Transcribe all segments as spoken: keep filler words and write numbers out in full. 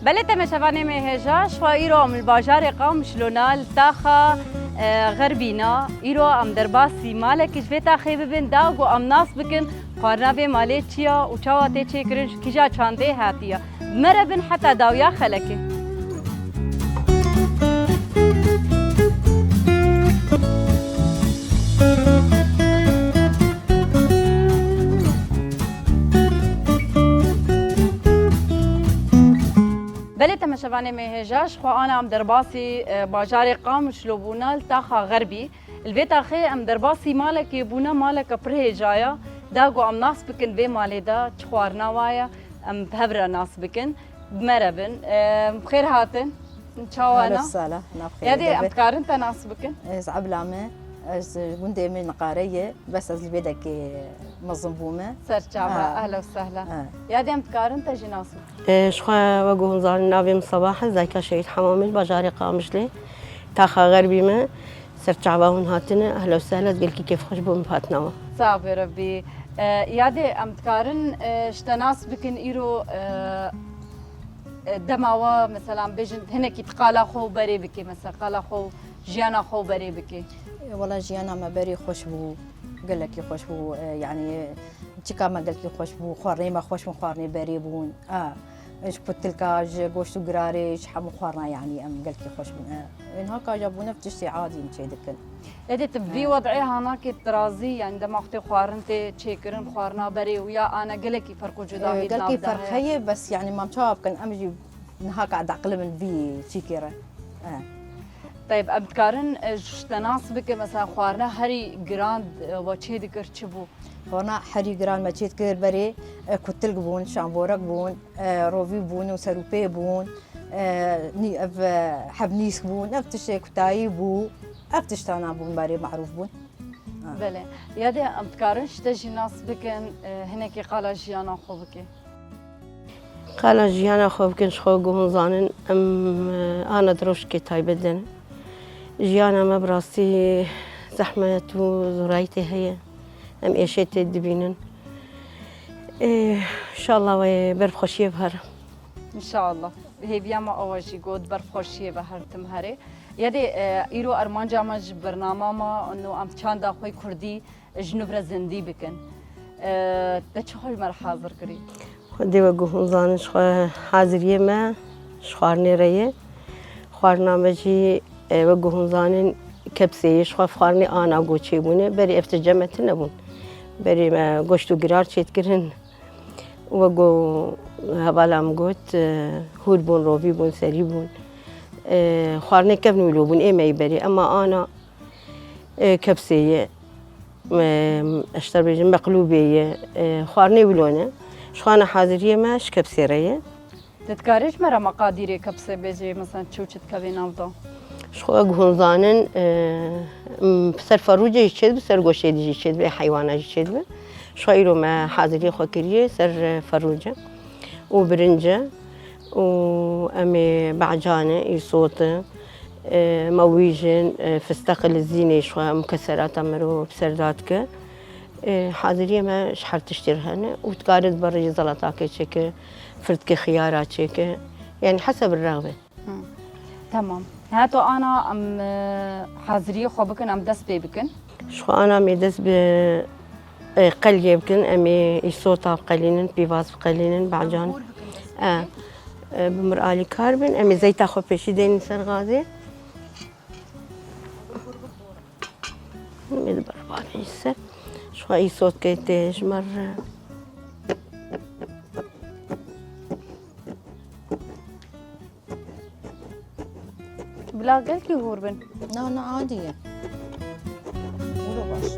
Belê temeşevanê me hêja, ji xwe îro em li bajarê Qamişlo ne, li taxa, e, Xerbî ne. Îro em derbasî malekî ji vê taxê bibin, da ku em nas bikin, xwarina vê malê çi ya û çawa tê çêkirin, ji kîja çandê hatiye. Bi me re bin heta dawiya xelekê. Belê temeşevanê me hêja, ji xwe ana em derbasî, e, bajarê Qamişlo bûne li taxa Xerbî. Li vê taxê em derbasî malekê bûne, maleke pir hêja ye. Da ku em nas bikin vê malê de çi xwarina wa ye, em bi hev re nas bikin. Bi me re bin. E, bi xêr hatin. Çawa ne? Ahla sala, nav xêr. Yadê, em dikarin te nas bikin? Ez Ebla me, ez gundê min Niqare ye, bes ez li Bêdekê mezin bûme. Serçava, Ha. Ehla û sehla. Ha. Yadê, em dikarin te jî nas bikin? E, ji xwe wek hûn zanin navê min Sabah e, ez dayika Şehîd Hemamê li bajarê Qamişlê, taxa Xerbî me, serçava hûn hatine, ehla û sehla, ez gelkî kêfxweş bûm bi hatina we. Sax be Rebbî. E, yadê, em dikarin, e, ji te nas bikin îro, e, e, dema we, mesela, bêjin, hinekî tu qala xwe û berê bikê, mesela, qala xwe û jiyana xwe û berê bikê? E, wela jiyana me berê xweş bû, gelekî xweş bû, e, yanî, çika me gelekî xweş bû, xwarinê me xweş bûn, xwarinê berê bûn, a, ji kutilka, ji goşt û girarê, ji hemû xwarina, yanî, em gelekî xweş bûn, e. Ên haka ja bûne tiştê adî em çê dikin. Ê dê tu vî E. wed'ê hanakê tu razî, yanî dema xwe tê xwarin tê çêkirin, xwarina berê û ya ane gelekî ferq û cudahî E, di nav gelkî de ferq heye. Heye, bes yanî mam çawa bikin, em jî niha ka deqilibin vî çîkê re. E. Teyb, em dikarin, e, ji te nas bikin, mesela xwarina herî giran, e, we çê dikir çi bû? Xwarina herî giran me çê dikir berê, e, kutilk bûn, şamborek bûn, e, rovî bûn û serûpê bûn. E, nî-, ev, e, hebnîsk bûn, ev tiştê kutayî bû, ev tiştana bûn berê marûf bûn. Ha. Belê. Yadê em dikarin ji te jî nas bikin, e, hinekî qala jiyana xwe bikê. Qala jiyana xwe bikin, ji xwe ku hûn zanin, em, e, ana di rojekê taybet de ne. Jiyana me bi rastî zehmet û zorayîtê heye. Em êşê tê dibînin. E, înşallah wê ber bi xweşiyê bihere. Înşallah. Hêviya me ew e jî got ber xweşiyê ve her tim herê. Yadê, e, îro armanca me ji bernama me û em çanda xwe kurdî ji nû re zindî bikin. E, te çi xwe ji me re hazir kirî? Xwedê wek ku hûn zanin ji xwe haziriyê me ji xwarinê re ye. Xwarina me jî, e, wek ku hûn zanin kepsê ye. Ji xwe xwarinê ana ku çêbûne. Berê ev tişt cem me tune bûn. Berê me goşt û girar çêdikirin. Wek ku hevala min got, e, hûr bûn, rovî bûn, serî bûn. E, xwarinê kevn wilo bûn, ê me yî berê. Ema ana, e, kepsê ye. E, eşter bêjin, meqlûbê ye. E, xwarinê wilo ne. Ji xwana haziriyê me ji kepsê re ye. Tu dikarî ji me re meqadîrê kepsê bêjî, mesela çi û çi dikevê nav de? Ji xwe ku hûn zanin, e, m, ser ferûcê jî çêdibe, ser goştê dî jî çêdibe, heywana jî çêdibe. Ji xwe îro me haziriyê xwe kiriye ser, e, ferûce û birince û em ê becan e, îsot e, e, mewîj in, e, fisteq e, lizînê ji xwe mukeserata mirov bi ser da dike. E, haziriyê me ji her tiştî re hene û dikare di berê jî zelatakê çêke, firtikê xiyara çêke. Yanî heseb rexbê. Hı. Tamam. Heto ana em, e, haziriyê xwe bikin, em dest pê bikin. Ji xwe ana em ê dest bi, e, qeliyê bikin, em ê îsota biqelînin, pîvaz biqelînin, becan. E, e, bi mir alîkar bin, em ê zeyta xwe pêşî deynin ser gazê. Em ê di ber banê ser. Ji xwe îsot kê tê ji me re. Bila gelkî hûr bin. Na, na, adî ye. Hûr baş.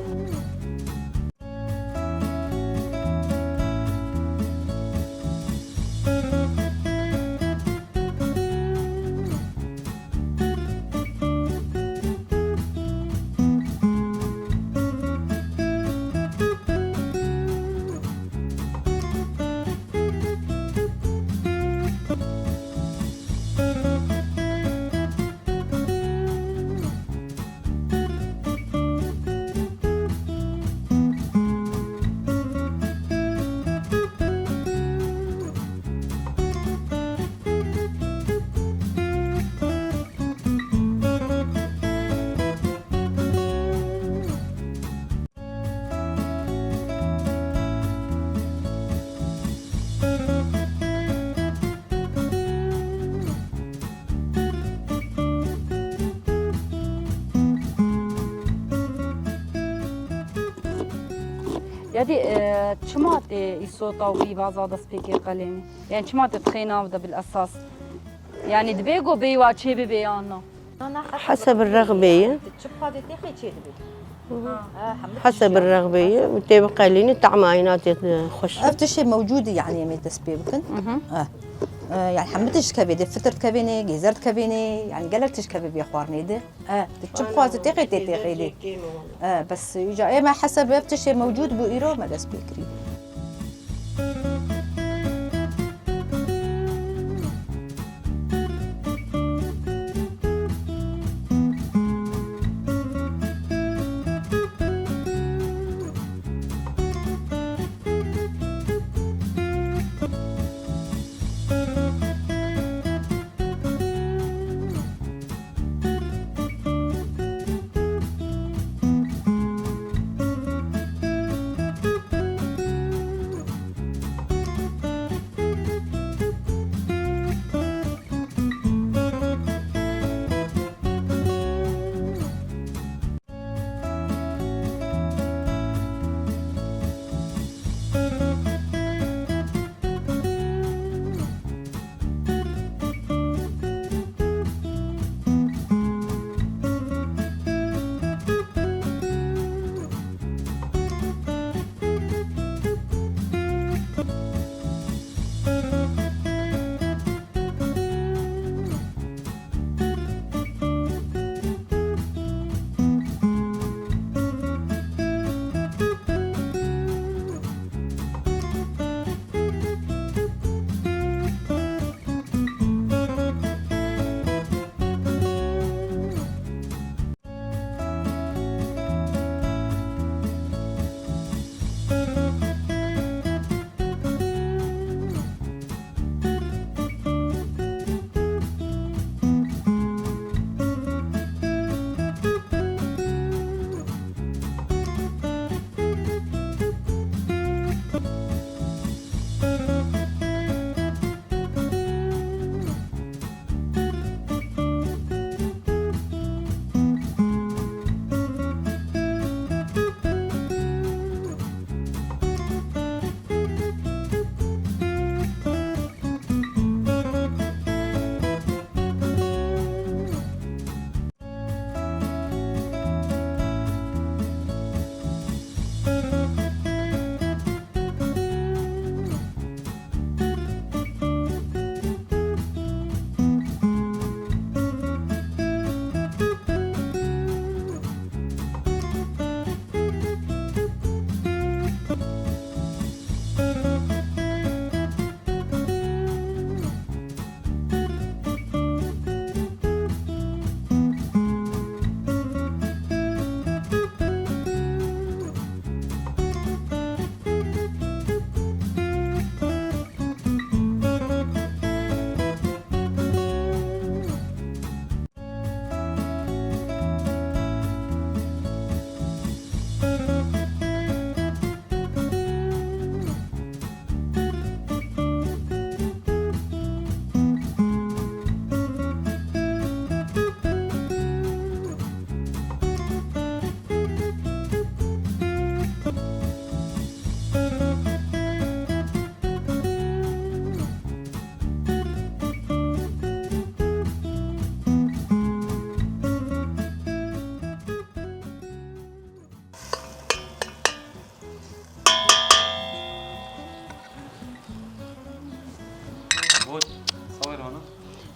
Ya dî, e, çima tê îsota û îvaza destpêkê qelênî? Yani çima tê dixê nav de bil esas? Yani dibê ku bêwa çê bibe yan na? Heseb rexbê ye. Çi padê têxê çê dibê? Heseb rexbê ye. Tê biqelînî, tahma ayna tê xweş. Ev tiştê mewcûd e, yani em ê dest pê bikin. Mhm. Eh. Eh, yani hemû tişt dikevê de, fitir dikevênê, gêzer dikevênê, yani gelek tişt dikevê vê xwarinê de. Eh, tu çi bixwazî têxê tê têxê dê. Eh, bes îca ême heseb ev tiştê mewcûd bû, îro me dest pê kirî.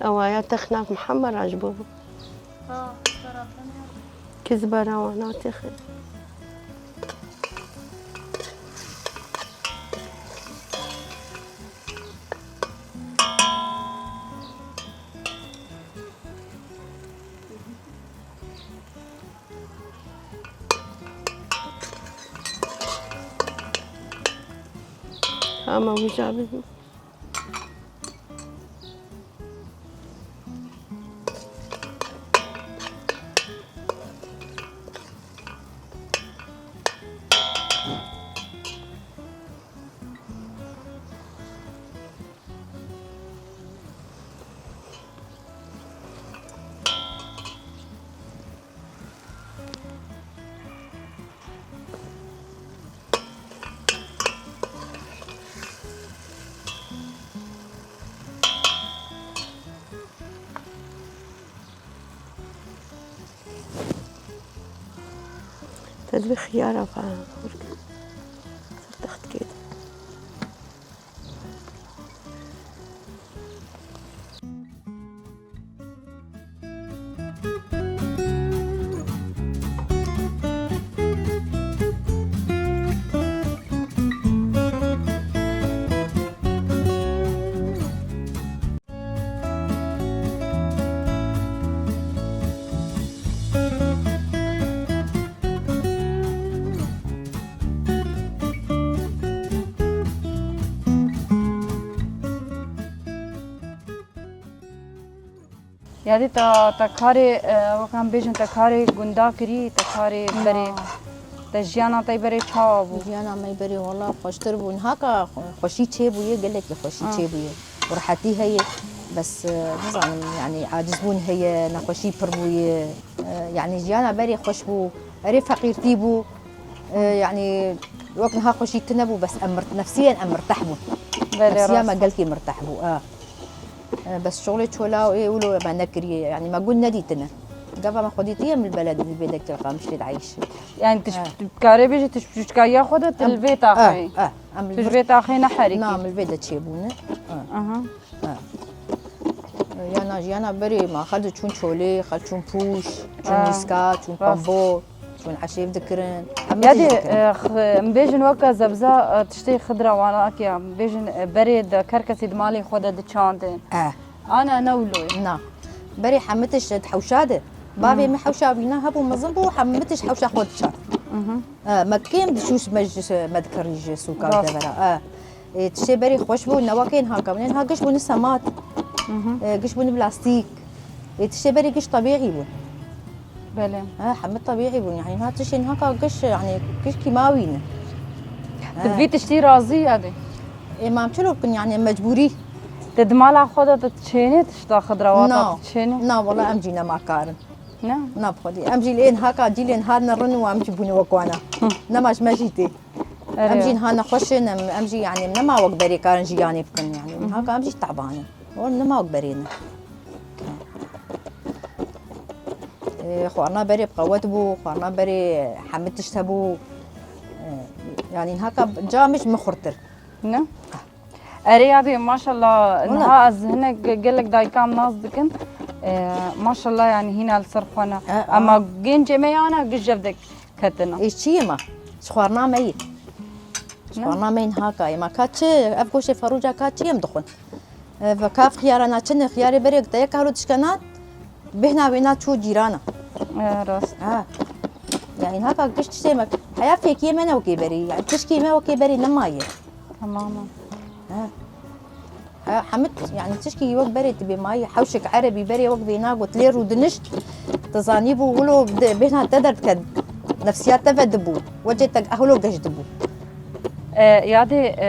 Ewa ya te xinaf Mihemed ra ji bo. Kizbera wana têxê. Ama wî jî bibî. Ez vê xiyara xwe xurt kir. Ser textkê de. Yadî te, te karê, e, wek em bêjin, te karê gunda kirî, te karê berê, Na. Te jiyana te berê çawa bû? Jiyana me berê wala xweştir bû. Niha ka xweşî çêbûye, gelekî xweşî Ha. çêbûye. Rehetî heye, bes, e, nizanim, yanî acizbûn heye, nexweşî pir bûye. E, yanî jiyana berê xweş bû, erê feqîrtî bû. E, yanî wek niha xweşî tune bû, bes em mir-, nefsiyen em mirteh bûn. Belê, Nefsiya rast. me gelkî mirteh bû. E. E, bes şolê çola û ê wilo me nekiriye. Yanî me gun nedîtine. Gava me xwe dîtiye em li beledî li bê dektir qamişlê de eyş. Yani tu Ha. karê bêjî tu ji çûçkariya xwe de tu Em, li vê taxê. eh, eh, em Tu ji li vê taxê neherikî. Na, em li vê de çêbûne. Eh, Aha. eh. Yana jiyana berê ma xel diçûn çolê, xel çûn pûş, çûn Ah, mîska, çûn rast. pambo, çûn eşêv dikirin. Hemî Ya tişt dê, dikirin. eh, x-, em bêjin weke zebza, eh, tiştê xidra wana ki ya. Em bêjin, eh, berê de her kesî di malê xwe de diçandin. Eh. Ana ne wilo ye. Na. Berê hemî tişt di hewşa de. Bavê Hmm. min hewşa wîna hebû mezin bû, hemî tişt hewşa xwe diçand. Mhm. Eh, me kêm diçû me ji, me dikirî ji sûka Rast. devera. Eh. Ê, tiştê berê xweş bû, ne wekên haka. Ên ha giş bûne semat. Mhm. Ê, giş bûne plastîk. Ê, tiştê berê giş tebîî bûn. Belê. Ha, hemî tebîî bûn. Yanî ha tiştên haka giş, yanî giş kîmawî ne. Tu Ha. vî tiştî razî ya dê? Ê, ma em çilo bikin, yanî mecbûrî. Te di mala xwe de tu çênê tişta xidrawata Na. tu çênê? Na, wala em jî nema karin. Ne? Na bi xwedî. Em jî lê haka cîlên hatine rin û em jî bûne wek wana. Hı. Nema ji me jî tê. Erê. Em jî niha nexweş in, em, em jî, yanî, nema wek berê karin jiyanê bikin, yanî. Hı hı. Niha ka em jî teban in. Wan nema wek berê ne. Ê, xwarina berê bi qewet bû, xwarina berê hemî tişt hebû. Ê, yanî, niha ka ca min ji min xurtir. Ne? Erê yadê, maşallah, Wala. niha ez hinek ge-, gelek dayika em nas dikin. Ê, maşallah, yanî, hîna li ser xwe ne. E, Ema a. gencê me yana giş jev de ketine. Ê, çi ye ma? Ji xwarina me ye. Ji Ne? xwarina me yên haka ye. Ma ka çi, ev goşê ferûca ka çi em dixwin? Ev ka ev xiyara na çi ne? Xiyarê berê te yek halo dişkena, bêhna wêna çû cîrana. E, rast. Ha. Yanî haka giş tiştê me. Heya fêkiyê me ne wekê berê. Yanî tişkê me wekê berê nemaye. Temamen. Ha. Ha, hemî, yanî tişkî wek berê tu bê mayî, hewşek erebî berê wek vêna got, lê rûdinişt, tu zanîbû wilo de, bêhna te derdikevt, nefsiya te vedibû, wecê te ehlo geş dibû. E, yadê, e,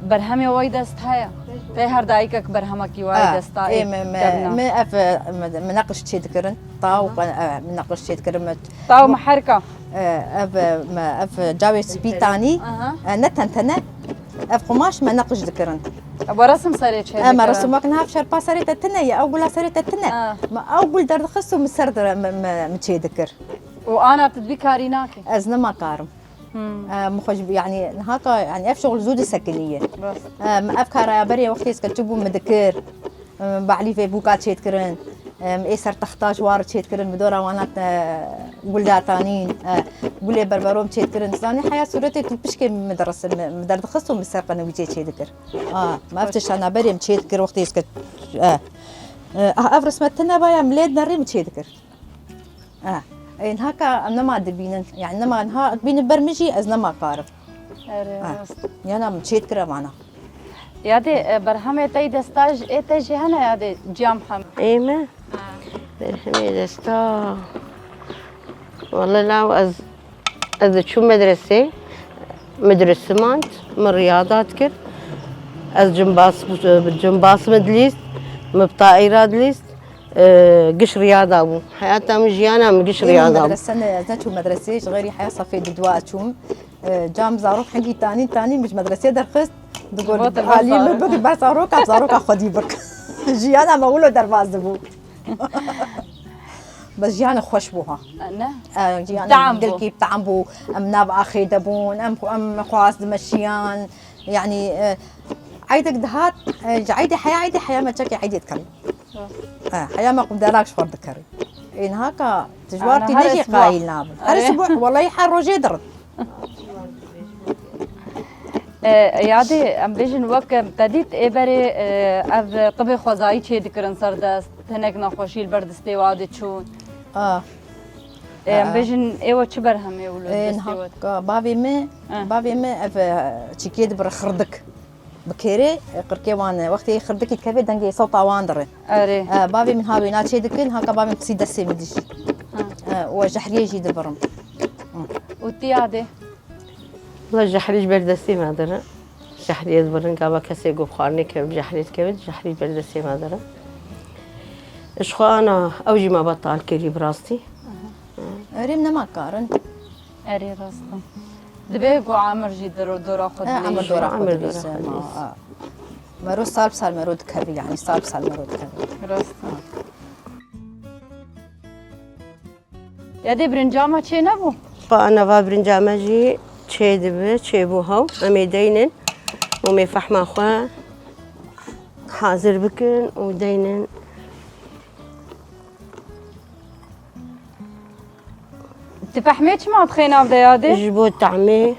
berhemê wayî dest heye? Tê her dayikek berhemekî wayî Ha, desta ê, ê, me, me, kevna. me ev, e, me, me neqiş çê dikirin, taw, Aha. e, me neqiş çê dikirin, me Taw me herka. E, ev, e, me, ev cawê spî tanî, Aha. e, ne tentene, ev qumaş me neqiş dikirin. E, we resim serê çê E, me dikirin. resim wek niha ev şerpa serê te tine ye, ew gula serê te tine. Ha. Me ew gul derdixist û min ser dire, min, min, min çê dikir. Û ana tu dibî karî nakî? Ez nema karim. Hmm. E, min xwe ji, yanî, niha ka, yanî, ev şixul zû disekiniye. Rast. E, min ev karaya berê wextê ez keçik bûm min dikir. Em, Behlî vê bûka çêdikirin. Em, ê ser texta ji war çêdikirin, bi dora wana te gul datanîn. E, gulê berberom çêdikirin. Zanî heya sûretê tu pişkê min derxist, min, min derdixist û min ser qenewîcê çêdikir. A, me ev tiştana berê min çêdikir wextê ez ke-, e. E, ah, ev resme tine baya, min lê nerî min çêdikir. E, ê, niha ka em nema dibînin. Yani nema niha dibînin ber min jî ez nema karim. Erê, Ha. rast. Yana min çêdikir evana. Yadê, e, berhemê te yî desta j-, ê te jî hene yadê cam hem. Ê me? Ha. Berhemê desta. Wele law ez, ez diçûm medresê, min dirisiman, min riyada dikir. Ez cimbas, cimbas min dilîst, min bi taîra dilîst, e, giş riyada bû. Heyata min, jiyana min giş Ê, min riyada bû. Medrese ne, ez neçûm medresê, ji xeyrî heya sefê dudwa çûm. E, cam zarok hingî tanî tanî min ji medresê derxist. Digor Bo te alî bes min zarok. Bik, bes zaroka, zaroka xwedî bik. Jiyana me wilo derbas dibû. Bes jiyanê xweş bû ha. Ne? E, jiyanê Tam bû. Gelkî tam bû. Em nav axê de bûn. Em, em xwaz dimeşiyan. Yanî, e, eydek dihat, e, ji eydê heya, eydê heya me çekê eydê dikerî. E, heya me qumderak ji xwe dikerî. Ê niha ka tijwar tî ne jî qayîl nabin. Her sibû, welahî her rojê dirin. E, Yadê, em bêjin wek te dît ê berê, e, ev qibê xwezayî çê dikirin ser dest, hinek nexweşî li ber destê wa diçûn. Ah. E, em bêjin ê we çi berhemê wilo destê we? Bavê me, bavê me ev, e, çîkê dibir xirdik. Bi kêrê, e, qirkê wan, e, wextê xirdikî dikeve dengê sewta wan dire. Erê. E, bavê min ha wêna çê dikin, haka bavê min pisî destê min dijî. E, û jehriyê jî dibirim. Û tî Yadê? Wela jehrî ji ber destê me dire. Jehriyê dibirin, gava kesê ku bi xwarinê kevin, jehriyê dikevin, jehrî ji ber destê me dire. Ji xwe ana ew jî me betal kirî bi rastî. Erê, nema karin. Erê rast e. Divê ku amir jî dora xwe dilîze. Amir dora xwe dilîze. Mero sal bi sal mero dikevî, yanî sal bi sal mero dikevî. Rast e. Yadê, birincama çê nebû? Pa ana va birincama jî çê dibi, çê bû hew. Em ê deynin û em ê fehma xwe hazir bikin û deynin. Tu fehmê çima dixê nav de Yadê? Ji bo tahmê.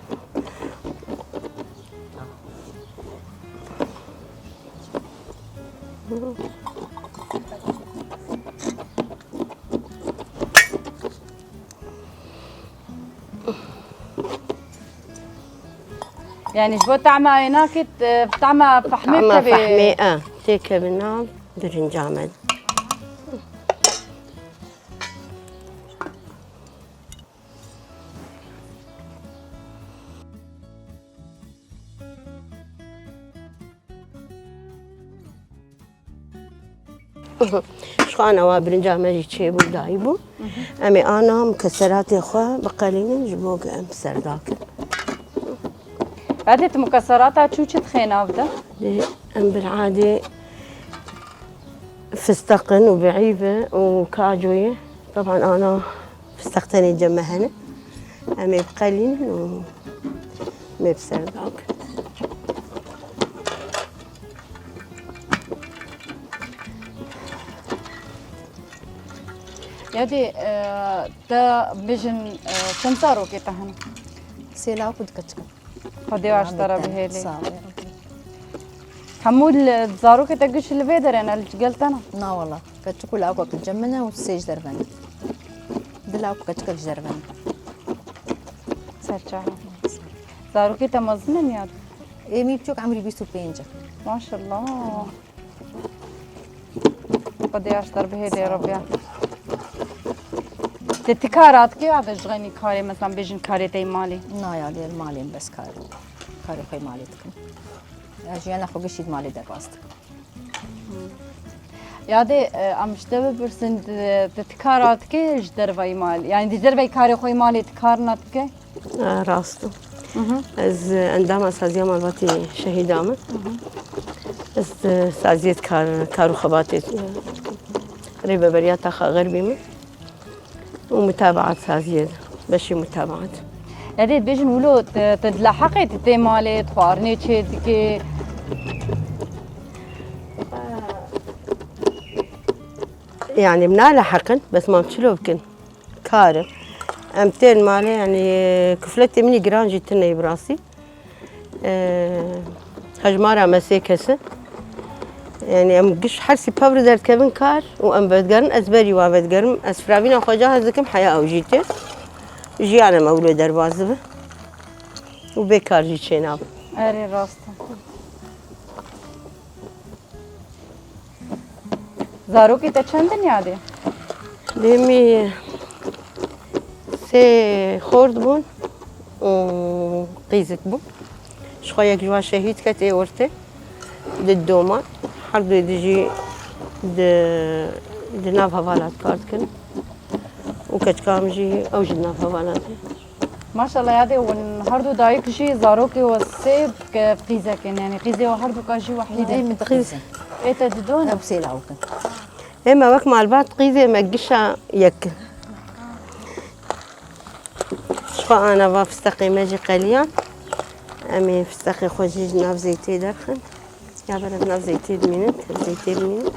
Yanî ji bo tahma ênakê, tahma fehmê tevê. Tahma fehmê, e, têkevin nav birincamê. Ji xwe ana wa birinca me jî çêbû dayî bû. Em ê ana mukeseratê xwe biqelînin ji bo ku em ser dakin. Edê tu mukeserata çû çi dixê nav de? Dê em bil'adê fisteqin û bi'îve û kacoyê. Teban ana fisteq tenê cem me hene. Em ê biqelînin û em ê bi ser dakin. Yadê, e, te bijin, e, çend zarokê te hene? Sê lawik û du keçik in. Xwedê aş te re bihêlê. Sağ ol. Hemû li, zarokê te giş li vê derê ne, li gel te ne? Na wala. Keçik û lawikek cem min e û sê ji derve ne. Du lawik û keçikek ji derve ne. Serçava. Zarokê te mezin in ya? Ê, mî biçûk emrî bîst û pênc e. Maşallah. Xwedê aştar bihêlê Rebya. Te ti kara dikê ya de ji xenî karê, mesela bêjin karê te yê malê? Na ya, lê li malê bes kar, karê xwe yê malê dikim. Ya jiyana xwe gişî di malê derbas dikim. Ya de, e, em ji te bipirsin, te, te ti kara dikê ji derveyî malê? Yani di derveyî karê xwe yê malê ti kar nadikê? E, rast e. Ez endama Saziya Malbatê Şehîda me. Ez, e, saziyê kar, kar û xebatê, e, rêveberiya taxa Xerbî me. Û mutabaat saziyê, beşê mutabaat. Edê dibêjin wilo te, te dileheqê, te tê malê, tu xwarinê çê dikê? Yani min naleheqin, bes mam çilo bikin. Kar e. Em tên malê, yanî kufletê min î giran jî tune yî bi rastî. E, hejmara me sê kes e. Yanî em giş hersî pevri derdikevin kar û em vedigerin, ez berî wan vedigerim. Ez firavîna xwe ca hez dikim, heya ew jî tê. Jiyan em ewlo derbas dibe. Û bê kar jî çênabe. Erê rast e. Zarokê te çend in yadê? Dêmî sê xort bûn û qîzik bû. Ji xwe yek ji wan şehîd ket ê ortê. Di doman. Her du di jî di, di nav hevala dikar dikin. Û keçika min jî ew jî di nav hevala de. Maşallah yadê, hûn her du dayik jî zarokê we sê qîzek in, yanî qîzê we her du ka jî wehîd in. Ê min di qîz in. Ê te di don? Ew sê lawik in. Ê me wek malbat qîzê me gişa yek. Ji xwe ana va fisteqê me jî qeliyan. Em ê fisteqê xwe jî ji nav zeytê derxin. Ya ber ez nav zeytê dimînim, zeytê dimînim.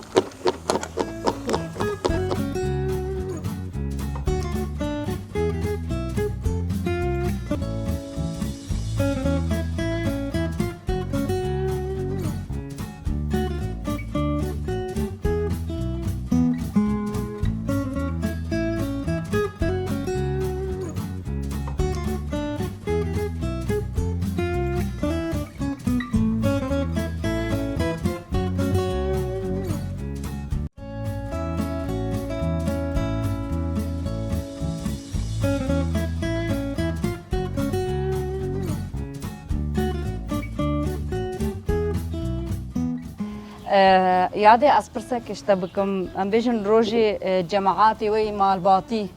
Ee, Yadê, ez pirsek ji te bikim. Em bêjin rojê, e, cemaatê we yî malbatî.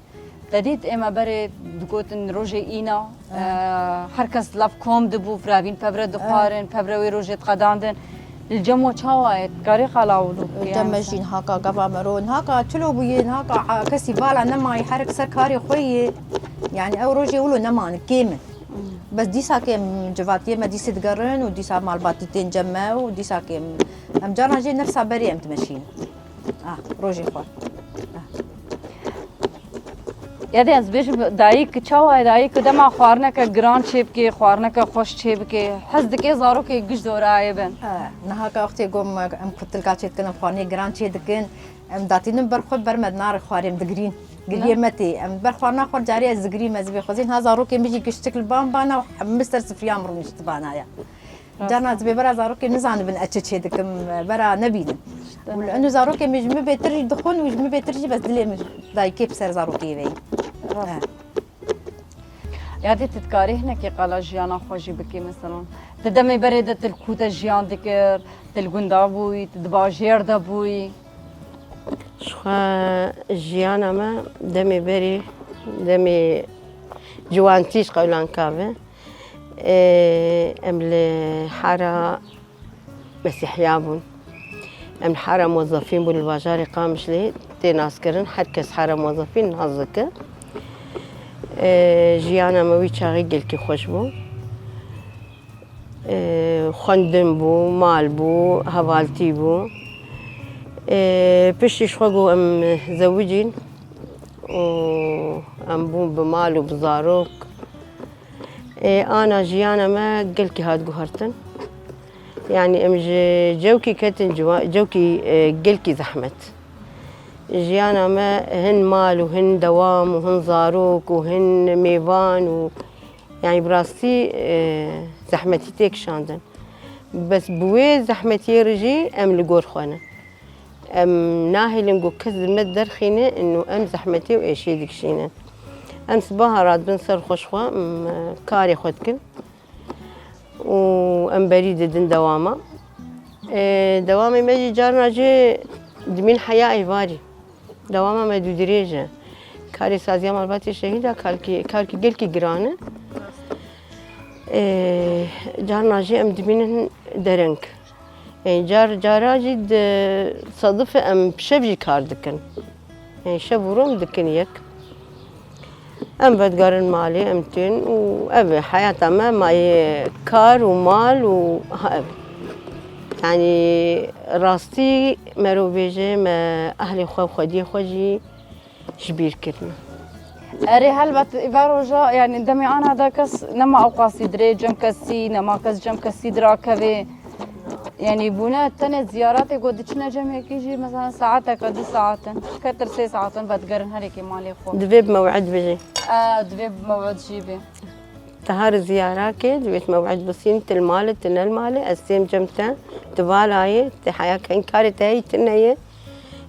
Te dît ê me berê digotin rojê îna, e, her kes lev kom dibû, firavîn pevre dixwarin, pevre wê rojê diqedandin. Li cem we çawa ye? Karê qala wilo bike, Cem yani me sen. Jî nihaka gava mero, nihaka çilo bûye, nihaka, a, kesî vala nemayî, her ser karê xwe yê. Yani ew rojê wilo nemane, kêm in. Hmm. Bes dîsa kêm civatiyê me dîsê digerin û dîsa malbatî tên cem me û dîsa kêm em carna jê nefsa berê em dimeşînin. Ah, rojê xwe. Ah. Ya de ez bêjim, dayik çawa ye? Dayik dema xwarineke giran çêbike, xwarineke xweş çêbike, hez dike zarokê giş dorayê bin. Eh, niha ka wextê got me, em kutilka çêdikin, em xwarinê giran çêdikin, em datînin ber xwe, ber me dinare xwarê, em digirîn. Giriyê me tê. Em ber xwarina xwe carê ez digirîm, ez bê xwezî. Ha zarokê min jî giştik li ban bana û hemî ser sifriya min rûniştibana ya. Carna ez bê bera zarokê nizanibin ez çi çê dikim, bera nebînin. Û li eno zarokê min ji min bêtir jî dixwin û ji min bêtir jî bes dilê min dayikê bi ser zarokê ve yî. Rast. Eh. Ya dê tu dikarî hinekî qala jiyana xwe jî bikî, meselan. Di demê berê de tu li ku te jiyan dikir, tu li gunda bûyî, tu di bajêr de bûyî? Ji xwe jiyana me demê berê, demê ciwantî ji qewlan ka be. Ê, em li hara Mesîhiya bûn. Em li hara mozefîn bûn li bajarê Qamişlê tê naskirin. Her kes hara mozefîn nas dike. Ê, jiyana me wî çaxî gelkî xweş bû. Ê, xwendin bû, mal bû, hevaltî bû. Ê, piştî ji xwe got em zewicîn û em bûn bi mal û bi zarok. Ê, ana jiyana me gelkî hat guhertin. Yanî em ji cewkî ketin ciwa-, cewkî, e, gelkî zehmet. Jiyana me hin mal û hin dewam û hin zarok û hin mêvan û, yanî bi rastî, e, zehmetî tê kişandin. Bes bi wê zehmetiyê re jî em li gor xwe ne. Em nahêlin ku kes zimmet derxîne, ino em zehmetê û êşiyê dikişînin. Em sibaha radibin ser xwe ji xwe, em, karê xwe dikin û em berî didin dewama. Ê, dewamê me jî carna jî dimîn heya êvarî. Dewama me dûdirêj e. Karê saziya malbatê şehîd a karkî, karkî gelkî giran e. Ê, carna jî em dimînin dereng. Ê, car, cara jî di sedif e em bi şev jî kar dikin. Ê, şev û roj em dikin yek. Em vedigerin malê, em tên û ev e heyata me, mayê kar û mal û ha ev. Yanî rastî merov bêje me ehlê xwe û xwediyê xwe jî ji bîr kirine. Erê, helbet, îva roja, yanî demê ana de kes nema ewqasî dirê cem kesî, nema kes cem kesî dirakeve. Yanî bûne tenê ziyaretê ku diçine cem yekî jî, mesela saeteke, du saetin, ketir sê saetin vedigerin herêkê malê xwe. Divê bi mew'id bijî. E, divê bi mew'id jî bê. Te har ziyarakê, divê tu mew'id bisîn, tu li malê, tu ne li malê, ez têm cem te, tu valayê, tu heya ke karê te heyî, tu neyê.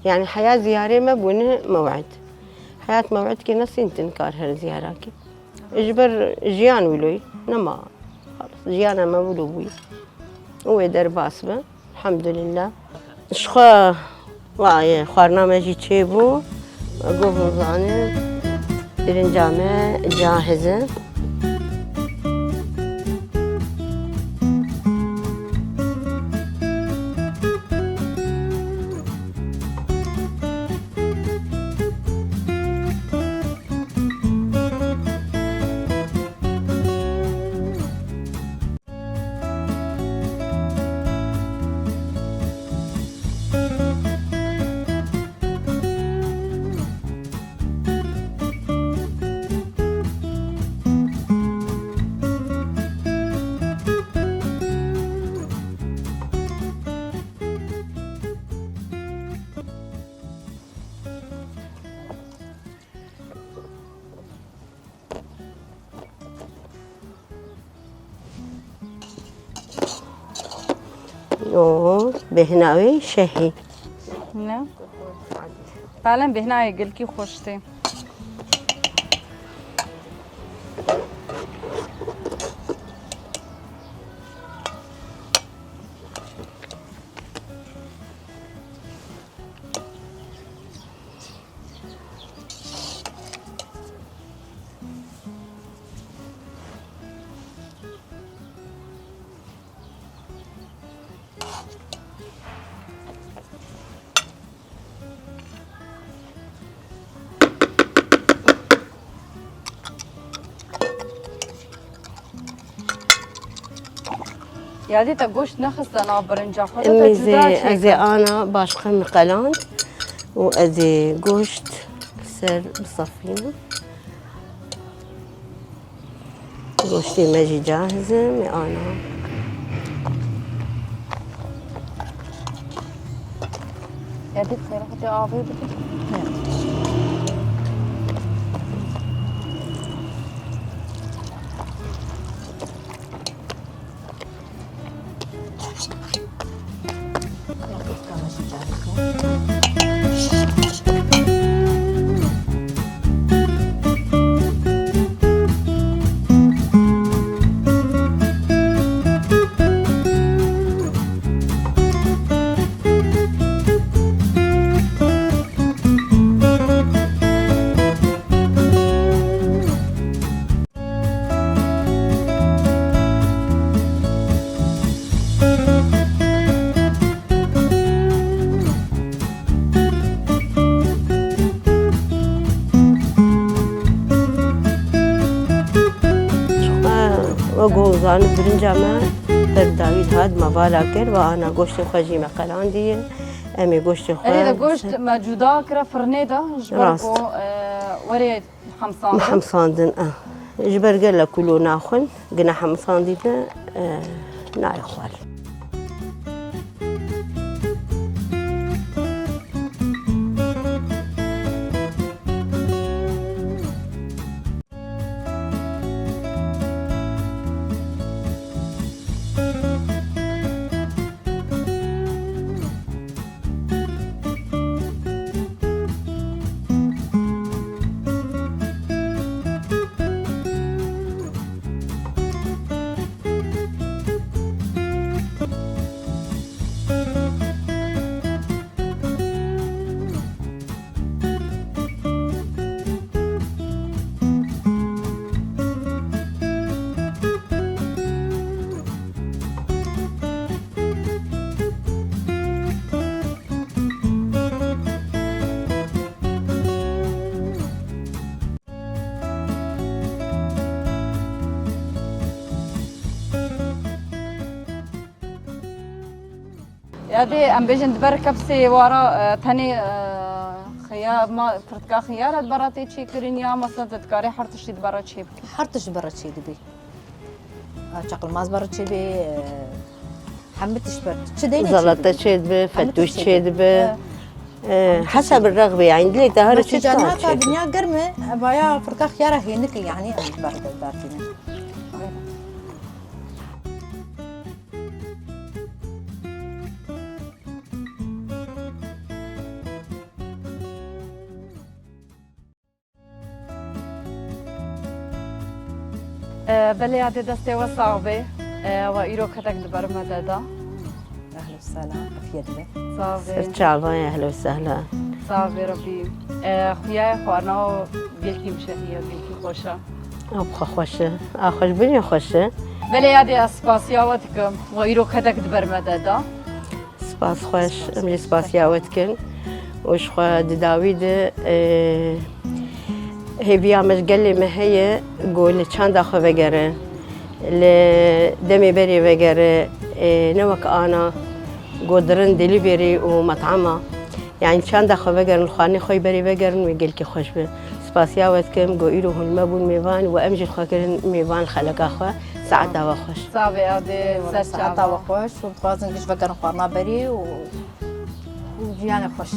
Yanî heya ziyarê me bûne mew'id. Heyat mew'idkê nesîn tu nikar her ziyarakê. Ji ber jiyan wilo yî, nema. Xalas, jiyana me wilo bûye. Û wê derbas be. Elhamdulillah. Ji xwe, vayê, xwarina me jî çêbû. Gov zanî, pirinca me cahiz e. Oo, bêhna wê şehî. Ne? Pelen bêhna yê gilkî xweş tê. Yadê te goşt nexiste nav birinca xwe de, te Emî cuda zê, ez ê çêkir. Ana başqe min qeland û ez ê goşt ser bisefînim. Goştê me jî cahiz e, me ana. Ya dî xêr, hadi avê bidin. Wek ku zanî birinca me ber dawî dihat me vala kir ve ana goştên xwe jî me qelandiye. Em ê goştên xwe Erê de goşt me cuda kire firnê de ji ber Rast. ku, e, were Hemsandin. Hemsandin, eh. Ji ber gelek kulo naxwin, gina hemsandî de, eh, nayê xwar. Ya dê em bêjin di ber kepsê wara, e, tenê, e, xiya-, ma-, pirtika xiyar e di bera tê çêkirin ya mesela te dikarê her tiştî di bera çê bikî? Her tişt di bera çê dibî. Ha, çeqilmaz bera çê bê, e, hemî tişt ber. Çi deynê çê Zelata dibî? Çê dibe, Hemî fetûş tişt çê çê dibe. dibe. E, heseb rex be, yani dilê te here çi Mesîcan dikar hata çê dibe. Dinya germ e, evaya pirtika xiyara hênik e, yani em ber, bertîne. E, belê, yadê destê we sax bê. E, we îro kedek di ber me de da. Ehlo sela, efiyet be. Sax bê. Ser çava, ehlo sela. Sax bê Rebî. E, xuya ye xwarina gelkî bişehiye, gelkî xweş e. Ab xwe xweş e. A xweş bîne xweş e. Belê, yadê ez spasiya we dikim. We îro kedek di ber me de da. Spas xweş, em jî spasiya we dikin û ji xwe di dawî de, e, hêviya me ji gelê me heye ku li çanda xwe vegere, li demê berê vegere, e, ne wek ana ku dirin delivery û met'ama. Yani çanda xwe vegerin, li xwarinê xwe yî berê vegerin, wê gelkî xweş be. Spasiya we dikim ku îro hûn li me bûn mêvan û em jî li xwe kirin mêvan li xeleka xwe. Saeta we xweş. Saeta we xweş û dixwazin giş vegerin xwarina berê û, û jiyanê xweş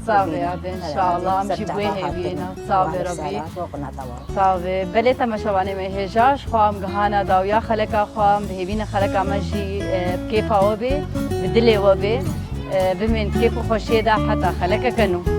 Sax be, ya de, înşallah, em jî bi wê hêviyê ne. Sax be, Rebî. Sax be. Belê, temaşevanê me hêja, ji xwe em gihana dawiya xeleka xwe, em dihêvînin xeleka me jî, e, bi kêfa we bê, bi dilê we bê, e, bimên kêf û xweşiyê de heta xelekeke nû.